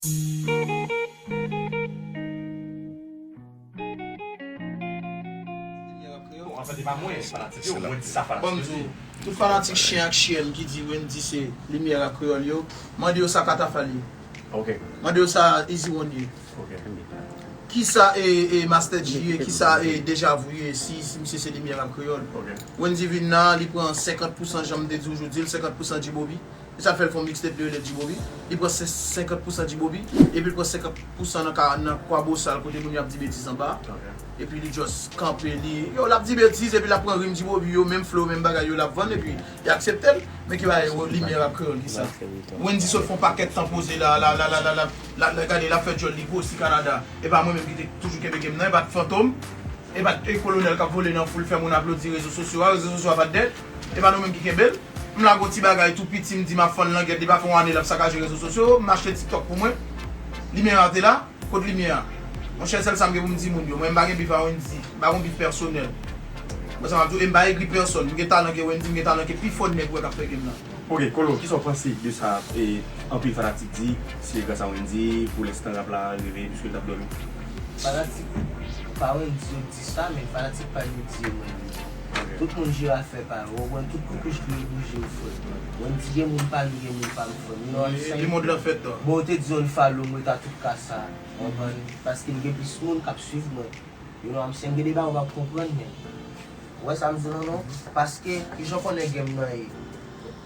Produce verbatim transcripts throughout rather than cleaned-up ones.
Bon, an fèt, e pa mwen fanatik yo, mwen di sa fanatik yo di. Tout fanatik chen ak chyèn ki di Wendy se limyè rap kreyòl yo, mande yo sa Katafal ye. Ok. Mande yo sa Easy One ye. Ok. Kisa e, e Master G ye, kisa e Deja Vu ye, si, si misye se limyè rap kreyòl. Ok. Wendy vin la, li pran senkant pousan, jan m te di w jodi, l senkant pousan G-Bobby. E sa fè l fè yon mixtape li rele G-Bobby. Li pran sen- senkant pousan G-Bobby, epi l pran senkant pousan nan ka, nan Kwabosal kote moun yo ap di betiz anba. Ok. Epi li just kanpe, li, yo, l ap di betiz, epi l ap pran rim G-Bobby yo, menm flow, menm bagay yo, l ap vann, epi y aksepte l. Men ki bagay, limyè rap kreyòl, kisa? Wendy sot fè yon pakèt tan poze la, la, la, la, la, la, la, la, gade, l ap fè djòl li gwosi Kanada. E pa mwen menm ki te toujou kenbe game nan, e pa t Fantom, e pa t, e Kolonèl k ap vole nan foul, fè moun aplodi rezo sosyo a, rezo sosyo a pa t dèd, e pa nou menm ki kenbe l. M lage yon ti bagay tou piti, m di m ap fann langèt, li pa fè yon ane l ap sakaje rezo sosyo, m achte TikTok pou mwen. Limyè a te la, kot limyè a? Monchè, sèl sa m gen pou m di moun yo, mwen m pa gen bif a Wendy, m pa gen bif pèsonèl. Mwen sa m ap di w, e m pa egri pèsòn, m gen talan ke Wendy, m gen talan ke pifò nèg ou wè k ap fè game nan. Ok, Kolo, kisa w panse de sa, e, anpil fanatik di, se gras a Wendy, pou lenstan rap la rive, piske l t ap dòmi? Fanatik pa Wendy yo di sa, men fanatik pa yo di yo mwen li. Ok. Tout moun jere afè pa yo, ou konprann, tout koukouch dwe bouje yo frè. Wendy gen moun pa li, gen moun pa l frè. You know what I'm saying? Wi, limond lan fèt. Bon, ou te di yon follow mwen ta tout ka sa, ou konprann, paske m gen plis moun k ap swiv mwen. You know what I'm saying? Gen de bagay ou p ap konprann, men. Ou wè sa m di w lan non? Paske, kijan w konnen game nan ye?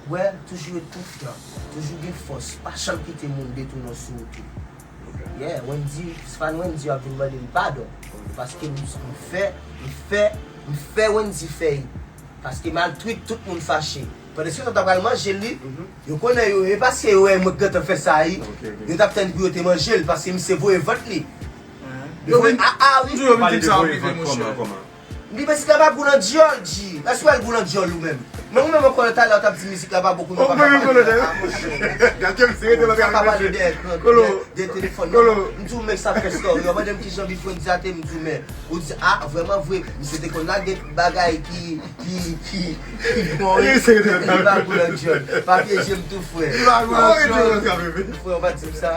Wè, toujou ret konfyan, toujou gen fòs, pa janm kite moun detounen w sou wout ou. Yeah, Wendy, se pa Wendy ap vin mande m padon. Paske m, m fè, m fè, m fè Wendy fè l. Paske m al tweet, tout moun fache. Pandan se tan, t ap pral manje li. Yo konnen yo, e paske yo wè mwen k gentan fè sa, wi. Yo t ap tann pou yo te manje l, paske misye voye vant li. Yo voye, a, a, wi. M di yo vin di m sa an prive, monchè. Li mizik la pa gou nan dyòl, G. Èske w wè l gou nan dyòl ou menm? Men ou menm ankò talè w t ap di mizik la pa bon, kounye a w pa ka pale de ekran, de telefòn nan. M di w men sa fè story, yo mande m kijan bif Wendy a te, m di w men. Ou di, a, vrèman vre, misye te konn lage bagay ki, ki, ki, ki bon, wi. Li pa gou nan dyòl. Pa pyeje m tou, frè. Li pa gou nan dyòl. Frè, ou pa di m sa.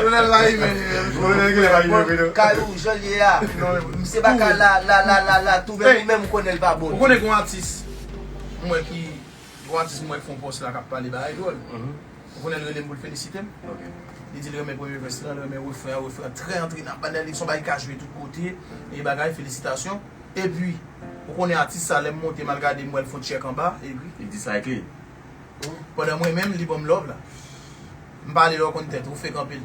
Kolonèl pa imen. Kolonèl genlè pa imen vre non. Kay ou, jan l ye a. Se pa ka la, la, la, la, la, tou, men ou menm ou konnen l pa bon. Ou konnen gen yon atis, mwen ki, gen yon atis mwen k fè yon pòs la k ap pale bagay dwòl. Ou konnen l rele m pou l felisite m. Li di l renmen premye vès lan, l renmen refren an, refren an trè antrenan, bann li se yon bagay ki ka jwe tout kote, e bagay, felisitasyon. Epi, ou konnen atis sa, lè m monte, m al gade, m wè l fè yon tchèk anba, epi. Li di sa ak li. Pandan mwen menm, li ban m love la. M pale lè w konn tèt, ou fake anpil.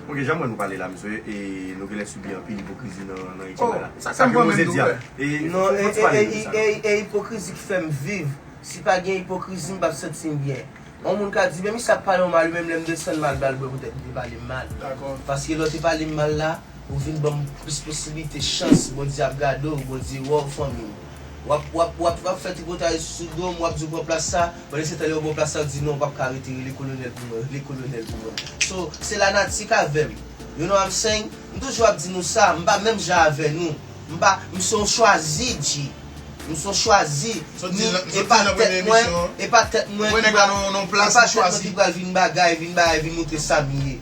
Ok, jan m wè nou pale la, mesye, e nou genlè sibi anpil ipokrizi nan, nan ekip la. Sa k fè m pran menm tou, frè. E non, e, e, e, e, e ipokrizi k fè m viv. Si pa gen ipokrizi, m p ap santi m byen. Yon moun ka di, men misye ap pale w mal, wi, menm lè m desann mal, bal bwè poutèt li te pale m mal. Paske lè w te pale m mal la, ou vin ban m plis posiblite, chans, Bondye ap gade w, Bondye wè w, fanmi m. W ap, w ap, w ap, w ap fè tripotay sou do m, w ap di w pran plas sa, pandan se tan lè w pran plas sa, w di non, w p ap ka rete, rele kolonèl pou mwen, rele kolonèl pou mwen. So, se lanati k avè m. You know what I'm saying? M toujou ap di nou sa, m pa menm jan avè nou. M pa, m se yon chwazi, G. M se yon chwazi. Ni, e pa tèt mwen, e pa tèt mwen ki pral, e pa tèt mwen ki pral vin bagay, vin bagay, vin montre sa m ye.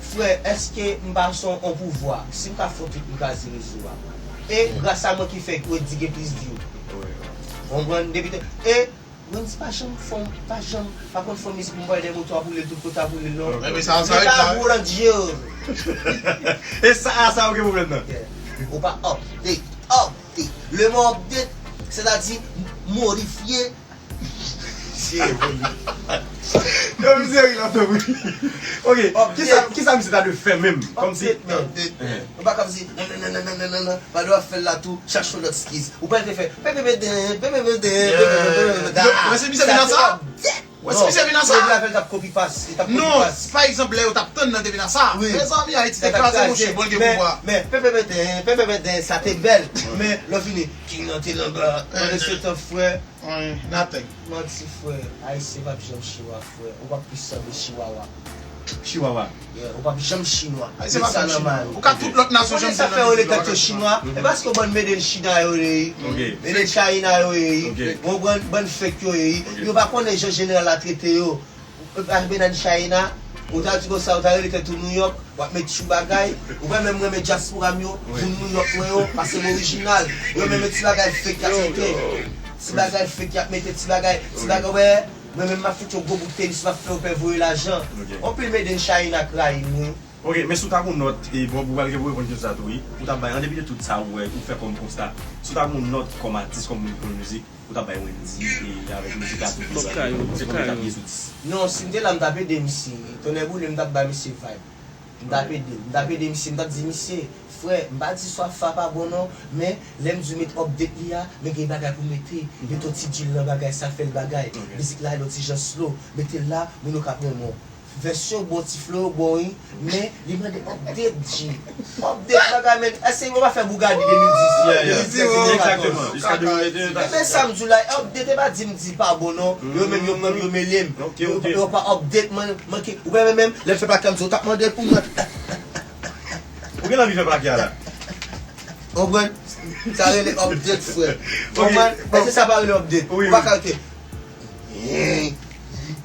Frè, èske m pa se yon pouvwa? Si m ka fè tout, m kraze rezo a. E gras a mwen ki fè Wendy gen plis view. Ou konprann? Depi te, e Wendy pa janm fè, pa janm, pa konn fè mizik pou m pale de moto ap woule l tout kote ap woule l non. Men pa gou nan dyòl. E sa, a sa ou gen pwoblèm nan. Ou pa update, update. Le mot update, sètadi modifye. Yo, misye ri la, wi. Ok, kisa, kisa misye ta dwe fè menm? Kòmsi. Ou pa kòmsi, nan, nan, nan, pa dwe ap fè l la tou, chache yon lòt eskiz. Ou pral te fè, pepepeden, pepepeden, pepepeden. Wè, se misye vin nan sa? Wè, se misye vin nan sa? Li t ap kopi pas, li t ap kopi pas. Non, pa egzanp, lè yo t ap tann nan te vin nan sa. Mezanmi, Ayiti te kraze, monchè, bon, l gen pouvwa. Men, pepepeden, pepepeden, sa te bèl. Men, lè w vini, king nan te nan ba, pandan se tan, frè. Manti, frè. Ayisyen p ap janm chiwa, frè. Ou p ap plis sanble chiwawa. Chiwawa. Yeah, ou p ap janm chinwa. Met sa nan may ou. Ou ka tout lòt nasyon janm fè yon lekèt yo chinwa. E paske yon bann made in China yo ye. Made in China yo ye. Yon bann, bann fake yo ye. Yo pa konnen jan jeneral la trete yo. Made in China, Ou ta di konsa, ou ta rele tèt ou New York, w ap met tchou bagay. Ou wè menm mwen renmen dyaspora m yo, moun New York mwen yo, paske m orijinal. Yo menm ti bagay fake y ap mete. Ti bagay fake y ap mete, ti bagay, ti bagay, wè. Mwen menm m ap fout yon gwo bout tenis, m ap fè yo pè voye lajan. Anpil made in China ak rayi m, wi. Ok, men si w ta gon nòt, e bon, ou pral gen pou reponn kesyon sa tou, wi. Ou ta bay, an depi de tout sa ou wè, ou fè kòm konsta. Si w ta gon nòt kòm atis, kòm moun ki konn mizik, ou ta bay Wendy, e avèk mizik la tou, se konbyen k ap gen sou dis? Non, si m te la, m t ap ede misye. Tonnè boule, m t ap bay misye vibe. M t ap ede, m t ap ede misye, m t ap di misye, frè, m pa di Swafa pa bon non, men lè m di w met update li a, men gen bagay pou mete, met yon ti djil nan bagay sa, fè l bagay. Mizik la, yon ti jan slow, mete l la, moun yo ka renmen w. Vèsyon bon, ti flow yo bon wi, men li mande update, G. Update bagay, men èske yo pa fè Bugatti de mil dis? Yeah, yeah. Exactement. Jiska de mil vennde. Men sa m di w la, update e pa di m di pa bon non. Yo menm yo pran m, yo mele m. Ok, ok. Yo pa update, mwen manke. Ou wè menm, menm lè m fè plak la, m di w t ap mande pou mwen. Ou gen anvi fè plak la? Konprann? Sa rele update, frè. Konprann? Èske sa pa rele update? Ou pa ka rete.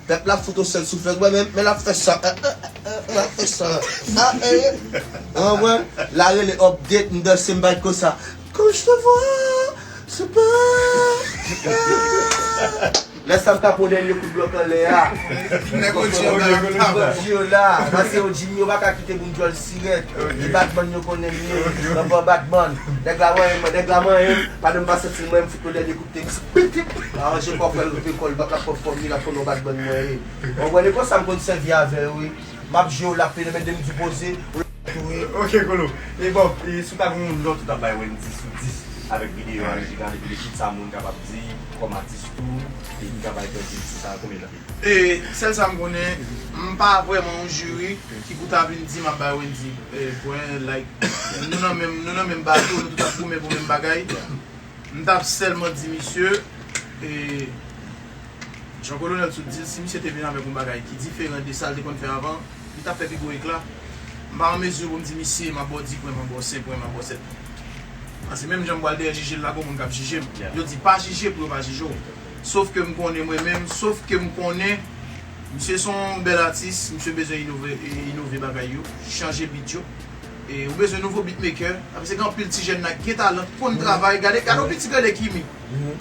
Pèp la fout yon sèl souflèt. Wè, men, men l ap fè sa. L ap fè sa. Ou konprann? La rele update, m danse, m bay konsa. Quand je te vois, c'est pas. Lè sa m tape yon dènye kout blòk anlè a. Nèg O G yo la. Nèg O G yo la. Pase yo di m yo pa ka kite pou m djòl sirèt. Li Batman yo konnen m ye. Nan bò Batman. Nèg la manyen mwen, nèg la manyen m. Pandan m pa santi l, mwen m fout yon dènye kout tenis. Pip, pip. Aranje kò frè l, rive kò l, bak ap pran fòm li, l ap konnen yon Batman mwen ye. Ou konprann? E konsa m konn sèvi avè yo, wi. M ap jwe, w l ap pede, men de m di poze, w l ap tou, wi. Ok, Kolo. E bon, e si w ta gen yon nòt ou t ap bay Wendy sou dis avèk videyo a, Regi Gade, epi de tout sa moun kapab di kòm atis tou, e ki kapab fè di sou sa, konbyen tan? E sèl sa m konnen, m pa vrèman yon jiri ki pou ta vin di m ap bay Wendy, e, pwen, like, nou nan menm, nou nan menm bato, nou tout ap goumen pou menm bagay. M t ap sèlman di misye, e, jan Kolonèl sot di l, si misye te vin avèk yon bagay ki diferan de sa l te konn fè avan, li t ap fè pi gwo ekla. M pa an mezi pou m di misye, m ap ba w dis pwen, m ap ba w senk pwen, m ap ba w sèt pwen. Paske menm jan m pral dèyè jije l la, gon moun k ap jije m. Yo di pa jije pou yo pa jije w. Sòf ke m konnen mwen menm, sòf ke m konnen misye se yon bèl atis, misye bezwen inove, inove bagay yo, chanje beat yo. E ou bezwen nouvo beatmaker. Apre se gen anpil ti jèn nan gen talan, ki konn travay. Gade, gade yon piti k rele Kimi.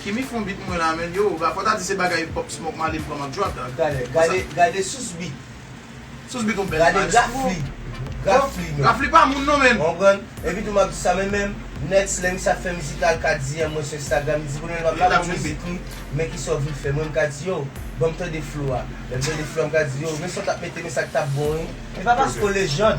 Kimi fè yon beat mwen la, men yo, fò ta di se bagay Pop Smoke Mali m pran m ap drop, dog. Gade, gade, gade Sous Beat. Sous Beat yon bèl imaj. Gade Grafli. Grafli, men. Grafli pa moun non, men. Ou konprann? Epi tou m ap di sa, men menm, Nets, lè misye ap fè mizik la, l ka di an mwen sou Instagram, li di, "Kolonèl, m ap la pou mizik li, men kisa w vin fè?" Mwen, m ka di, "Yo, ban m tande flow a." Lè m tande flow a, m ka di, "Yo, men sa w t ap mete, men sa k t ap bon, wi." E pa paske w lejann.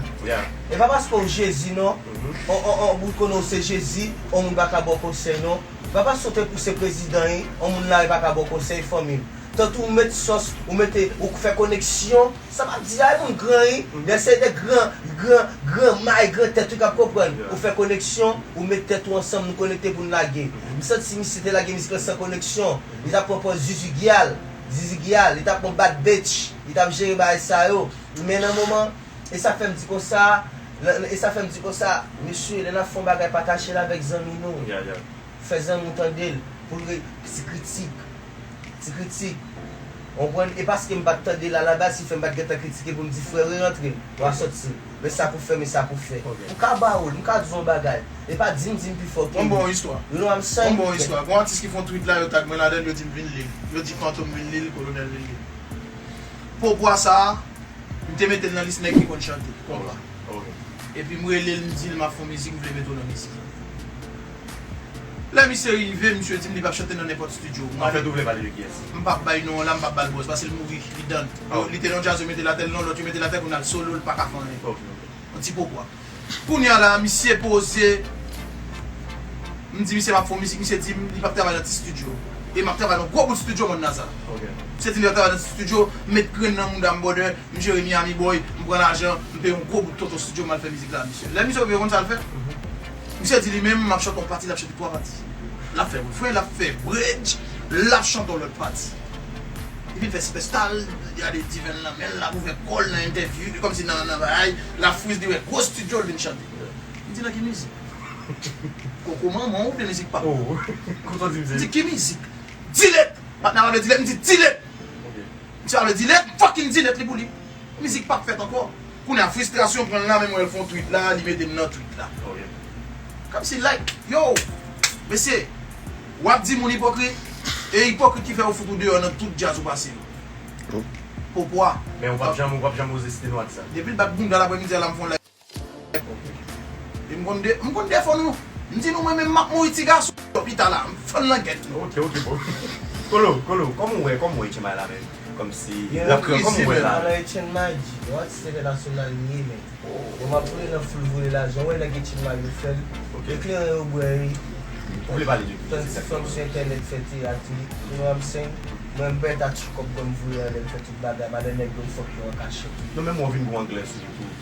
E pa paske w Jezi, non. On, on, on, ou konnen w se Jezi, on moun pa ka ba w konsèy, non. E pa paske w te pou se prezidan, wi, on moun lari pa ka ba w konsèy, fanmi m. Tantou w met sòs, ou mete, ou fè koneksyon, sa m ap di a, e moun gran, wi. Lè se de gran, gran, gran may, gran tèt, wi, k ap konprann. Ou fè koneksyon, ou met tèt ou ansanm, nou konekte pou n lage. M santi misye te lage mizik lan san koneksyon. Li t ap pran pòz Zuzu Gyal. Zuzu Gyal, li t ap pran bad bitch. Li t ap jere bagay sa yo. Men nan moman, e sa fè m di konsa, e sa fè m di konsa, mesye, lè n ap fè yon bagay, pataje l avèk zanmi nou. Fè zanmi w tande l, pou l re-, ti kritik. Ti kritik. Ou konprann? E paske m pa t tande l alabaz ki fè m pa t gentan kritike pou m di, "Frè, re-rantre, w a sòti. Men sa pou fè, men sa pou fè." M ka ba ou l, m ka di w yon bagay. E pa di m, di m pi fò ke ou. Yon bon istwa. You know what I'm saying? Yon bon istwa. Gon atis ki fè yon tweet la, yo tag mwen ladan l, yo di m vin li l. Yo di Fantom vin li l, Kolonèl vin li l. Popwa sa a, m te mete l nan lis nèg ki konn chante. Konpa. Epi m rele l, m di l, "M ap fè yon mizik, m vle mete w nan mizik la." Lè misye rive, misye di m li p ap chante nan nenpòt estidyo. Anfèt, ou vle pale de kiyès? M p ap bay non an la, m p ap ba l buzz, paske l mouri, li done. Yo, li te nan yon djaz, yo mete l atè, l nan lòt, yo mete l atè, kounye a l solo, l pa ka fè anyen. Yon ti pokwa. Kounye a la, misye poze, m di misye m ap fè yon mizik, misye di m li p ap travay nan ti estidyo. E m ap travay nan gwo bout estidyo Mòn Naza. Misye di m li p ap travay nan ti estidyo, m met grenn nan mouda m, brother, m jere Miami Boy, m pran lajan, m peye yon gwo bout tonton estidyo, m al fè mizik la, misye. Lè misye rive, ou konn sa l fè? Misye di li menm, m ap chante yon pati, l ap chante twa pati. L ap fè refren, l ap fè bridge, l ap chante yon lòt pati. Li vin fè sipèsta, li gade diven nan men l, l ap ouvè kò l nan entèvyou, li kòmsi nan, nan bagay, l ap friz, li wè gwo estidyo, l vin chante. M di, "Nan ki mizik?" Koko manman w oubyen mizik pa m? M di, "Ki mizik?" "Delete!" Patnè a vle delete, m di, "Delete!" Misye vle delete, fucking delete li pou li. Mizik p ap fèt ankò. Kounye a, fristrasyon pran l la, menm wè l fè yon tweet la, li mete m nan tweet la. Kòmsi, like, yo, mesye, w ap di moun ipokrit, e ipokrit ki fè yo fout ou deyò nan tout djaz ou pase yo. Popwa. Men ou p ap janm, ou p ap janm oze site nou ak sa. Depi l bat bounda l aprèmidi a la, m fè yon like. E m konn de, m konn defo nou. M di nou, mwen menm, m ap mouri ti gason. Lopital la, m fann langèt nou. Ok, ok, bon. Kolo, Kolo, kòman w wè, kòman w wè H M I la menm? Kòmsi, l ap pran, kòman w wè sa? Alò, H M I, yon atis entènasyonal li ye, men. Bon, m ap voye nan foul voye lajan, wè nèg H M I yo fè l. Ok. Ekleren yo bwè, wi. Ou vle pale de ki? Tann ti fanm sou entènèt fè teyat li. You know what I'm saying? Mwen, m pèt a tchou kòb ban m voye anlè, m fè tout bagay, m ale nèg yo, m fòk yo an kachèt. Non, men mwen vin gwo anglè sou YouTube.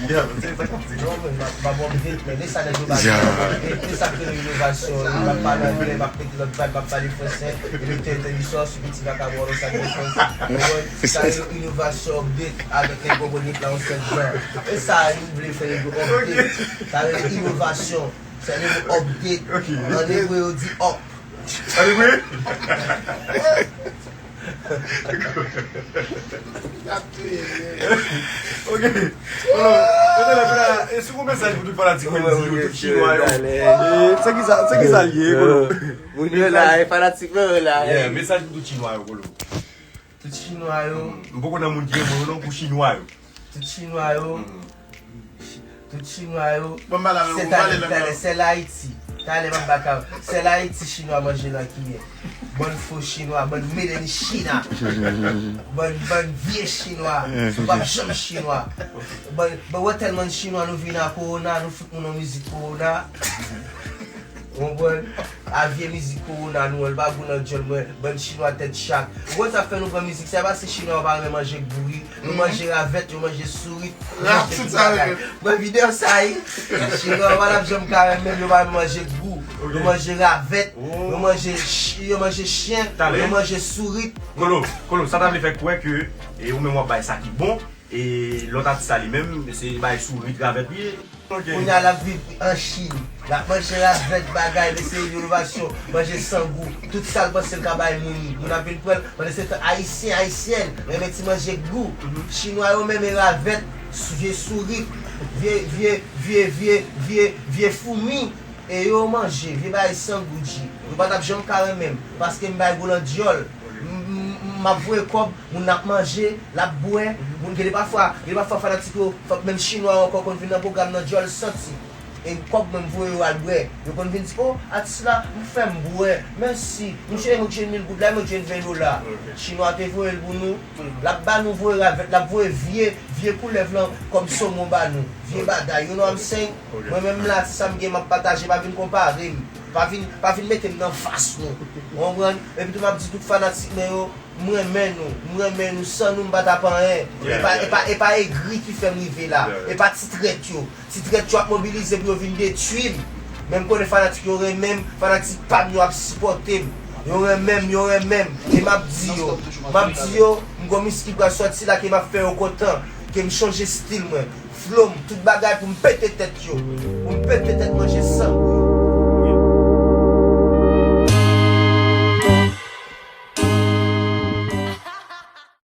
Yeah, se sa k ap di. Non, men m ap, m ap update, men de sa nèg yo pa di. E, e sa k rele inovasyon. M ap pale anglè, m ap mete lòt vibe, m ap pale fransè, e m te entèdiksyon sou piti vakabon, sa k gen fransè. Ou konprann? Sa rele inovasyon, update, avèk nèg Bobonit la, yon sèl jan. E sa, nou vle fè nèg yo update. Sa rele inovasyon. Sa rele update. Ok. An ebre, yo di up. An ebre? Ok. Bon, kote la, kote la, e si w gen mesaj pou tout fanatik Wendyy yo, tout chinwa yo. E, se ki sa, se ki sa l ye, Kolo? Moun yo la, e fanatik mwen yo la. Yeah, mesaj pou tout chinwa yo, Kolo. Tout chinwa yo. M poko nan moun ki renmen yo non, pou chinwa yo. Tout chinwa yo. Tout chinwa yo. Bon, m pale avè w, se m pale talè, lang talè, nan. Sèl Ayiti. Talè m ap baka. Sèl Ayiti chinwa manje nan kiyè. Bann fo chinwa, bann made in China. Bann, bann vye chinwa. Nou p ap janm chinwa. Bann, bann wè tèlman chinwa nou vin a kowona, nou fout moun nan mizik kowona. Ou konprann? A vye mizik kowona nou an, li pa gou nan djòl mwen, bann chinwa tèt chak. Ou konn sa k fè nou pran mizik sa, e paske chinwa yo pa renmen manje gou wi. Yo manje ravèt, yo manje sourit, yo manje tout bagay. Pran videyo sa wi. Chinwa yo pa t ap janm ka renmen, yo pa renmen manje gou. Yo manje ravèt, yo manje ch-, yo manje chen, yo manje sourit. Kolo, Kolo, sa ta vle fè kwè ke, e, ou menm w ap bay sa ki bon, e lòt atis la li menm, se bay sourit, ravèt li ye. Kounye a l ap viv an Chin. L ap manje ravèt bagay, mesye, inovasyon, manje san gou. Tout sa l panse l ka bay moun, moun ap vin pran l. Pandan se tan, Ayisyen, Ayisyèn, renmen ti manje gou. Chinwa yo menm e ravèt, vye sourit, vye, vye, vye, vye, vye, vye foumi. E yo manje, vye bagay san gou, G. Yo pa t ap janm ka renmen m, paske m bay gou nan dyòl. M, m, m ap voye kòb, moun ap manje, l ap bwè. Moun, gen de pafwa, gen de pafwa fanatik yo, fòk menm chinwa yo ankò konn vin nan pwogram nan dyòl santi. E kòb mwen m voye yo al bwè. Yo konn vin di, "O, atis la, m fè m bwè. Mèsi. M jwenn, m jwenn mil goud la, m jwenn ven dola." Chinwa te voye l pou nou. L ap ba nou voye ravèt, l ap voye vye, vye koulèv lan kòm somon ba nou. Vye bagay, you know what I'm saying? Mwen menm la, ti sa m gen, m ap pataje, pa vin konpare m. Pa vin, pa vin mete m nan fas nou. Ou konprann? Epi tou m ap di tout fanatik mwen yo, m renmen nou. M renmen nou. San nou, m pa t ap anyen. E pa, e pa, e pa egri ki fè m rive la. E pa ti trèt yo. Ti trèt yo ap mobilize pou yo vin detwi m. Men m konnen fanatik yo renmen m, fanatik pa m yo ap sipòte m. Yo renmen m, yo renmen m. E m ap di yo, m ap di yo, m gon mizik ki pral sòti la ke m ap fè yo kontan, ke m chanje stil mwen, flow m, tout bagay pou m pete tèt yo. Pou m pete tèt manje san.